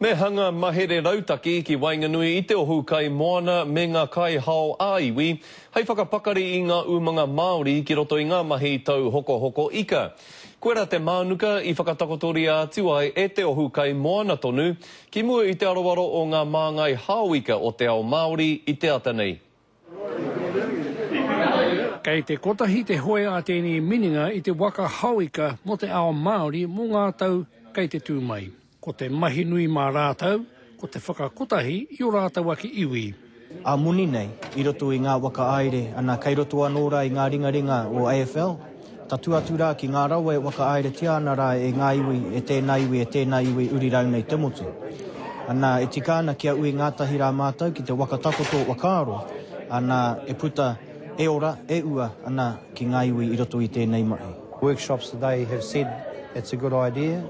Me hanga mahere rautaki ki waenganui i te ohu kai moana me ngā kaihao ā-iwi hei whakapakari i ngā umanga Māori ki roto i ngā mahi tauhokohoko ika. Koirā te mānuka i whakatakotoria atu ai e te ohu kai moana tonu ki mua i te aroaro o ngā māngai hao ika o te ao Māori i te ata nei. Kei te kotahi te hoe a tēnei minenga i te waka hao ika mō te ao Māori mō ngā tau kei te tū mai. Ko te mahi nui mā rātou, ko te whakakotahi i ō rātou ake iwi. Ā-moni nei, i roto i ngā waka aere, ana, kei roto anō rā i ngā ringaringa o AFL, tatū atu rā ki ngā rawa e whakaaeretia ana rā e ngā iwi, e tēnā iwi, e tēnā iwi uri rau nei te motu. Ana, e tika ana kia ui ngātahi rā mātou ki te waka takoto whakaaro, ana, e puta, e ora, e ua, ana, ki ngā iwi i roto i tēnei mahi. Workshops today have said it's a good idea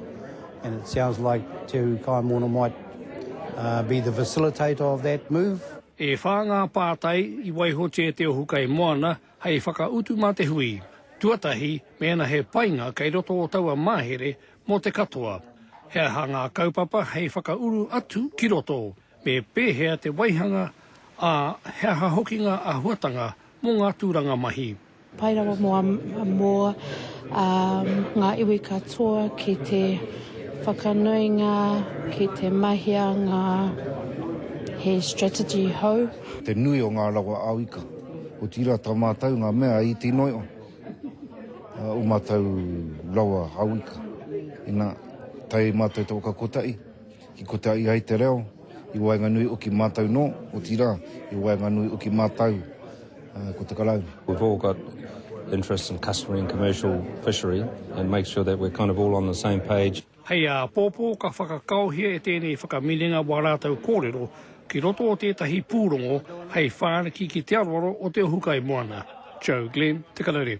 and it sounds like Te Uru Kaimoana might be the facilitator of that move. E whā ngā pātai i waihotia e Te Ohu Kaimoana hei whakautu mā te hui. Tuatahi, mēnā he painga kei roto o taua mahere mō te katoa. He aha ngā kaupapa hei whakauru atu ki roto? Me pēhea te waihanga, ā, he aha hoki ngā āhuatanga mō ngā tūranga mahi? Pai rawa mō mō ngā iwi katoa ki te whakanuinga, ki te mahia ngā he strategy hou. Te nui o ngā rawa ao-ika, otirā tā mātou ngā mea iti noa iho ō mātou rawa ao-ika. Inā, tae mātou te waka kotahi, ki kotahi ai te reo, i waenganui oki mātou nō, otirā, i waenganui oki mātou ko te Karauna. We've all got interests in customary and commercial fishery and make sure that we're kind of all on the same page. Hei āpōpō ka whakakaohia e tēnei whakaminenga wā rātou kōrero ki roto o tētahi pūrongo hei whāriki ki te aroaro o te ohu kaimoana. Joe Glenn, Te Karere.